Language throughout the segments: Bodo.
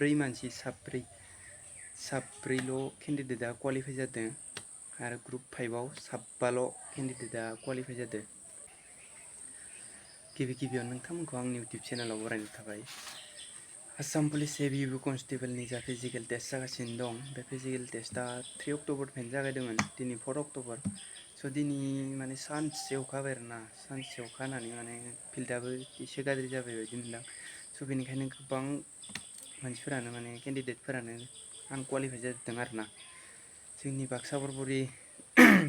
साब्रै मानसि साब्रैल' केन्डिडेटआ क्वालिफाइ जादों आरो ग्रुप 5आव साब्बाल' केन्डिडेटआ क्वालिफाइ जादों। गिबियाव नोंथांमोनखौ आंनि इउटिउब चेनेलाव बरायनो थाबाय। आसाम पुलिस एबिइउ कनस्टेबलनि जा फिजिकेल टेस्ट जागासिनो दं, बे फिजिकेल टेस्टआ 3 अक्ट'बरनिफ्रायनो जागायदोंमोन, दिनै 4 अक्ट'बर। स' दिनै माने सानसे अखा हाबाय आरोना, सानसे अखा हानानै माने फिल्डआबो एसे गाज्रि जाबाय बायदि मोनदां। स' बेनिखायनो गोबां मानसिफोरानो माने केन्डिडेटफोरानो आनक्वालिफाइ जादों आरोना। जोंनि बाक्सा बरबरि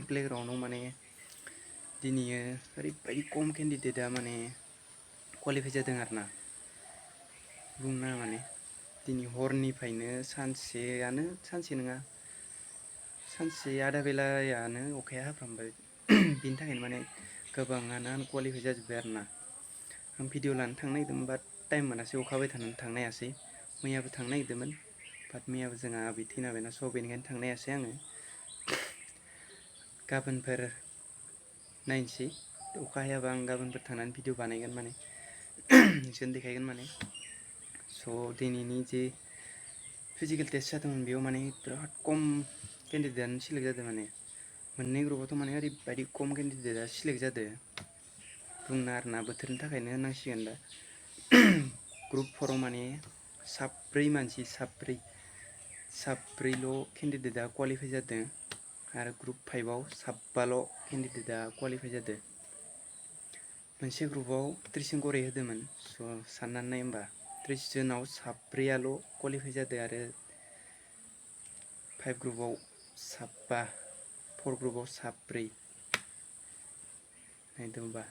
प्लेग्राउन्डआव माने दिनै ओरैबायदि खम केन्डिडेटआ माने क्वालिफाइ जादों आरोना, बुंनो नाङा माने। दिनै हरनिफ्रायनो सानसे नङा, सानसे आधा बेलायानो अखाया हाफ्रामबाय। बिनि थाखायनो माने गोबाङानो आनक्वालिफाइ जाजोब्बाय आरोना। आं भिडिअ लानो थांनो नागिरदोंमोन, बाट टाइम मोनासै, अखा हाबाय थानानै थांनो हायासै। मैयाबो थांनो नागिरदोंमोन, बाट मैयाबो जोंहा आबै थैना हाबायना, स' बेनिखायनो थांनो हायासै आङो। गाबोनफोर नायनोसै, अखा हायाबा आं गाबोनफोर थांनानै भिडिअ बानायगोन माने, नोंसोरनो देखायगोन माने। स' दिनैनि जे फिजिकेल टेस्ट जादोंमोन, बेयाव माने बिराद खम केन्डिडेटआनो सिलेक्ट जादों माने। मोननै ग्रुपआवथ' माने ओरैबायदि खम केन्डिडेटआ सिलेक्ट जादों, बुंना आरोना, बोथोरनि थाखायनो होननांसिगोन दा। ग्रुप 4आव माने साब्रै मानसि साब्रैल' केन्डिडेटआ क्वालिफाइ जादों आरो ग्रुप 5आव साब्बाल' केन्डिडेटआ क्वालिफाइ जादों। मोनसे ग्रुपआव 30 जन गरे होदोंमोन, स' साननानै नाय होमबा 30 जोनाव साब्रैयाल' क्वालिफाइ जादों आरो 5 ग्रुपआव साबा, 4 ग्रुपआव साब्रै। नायदो होमबा।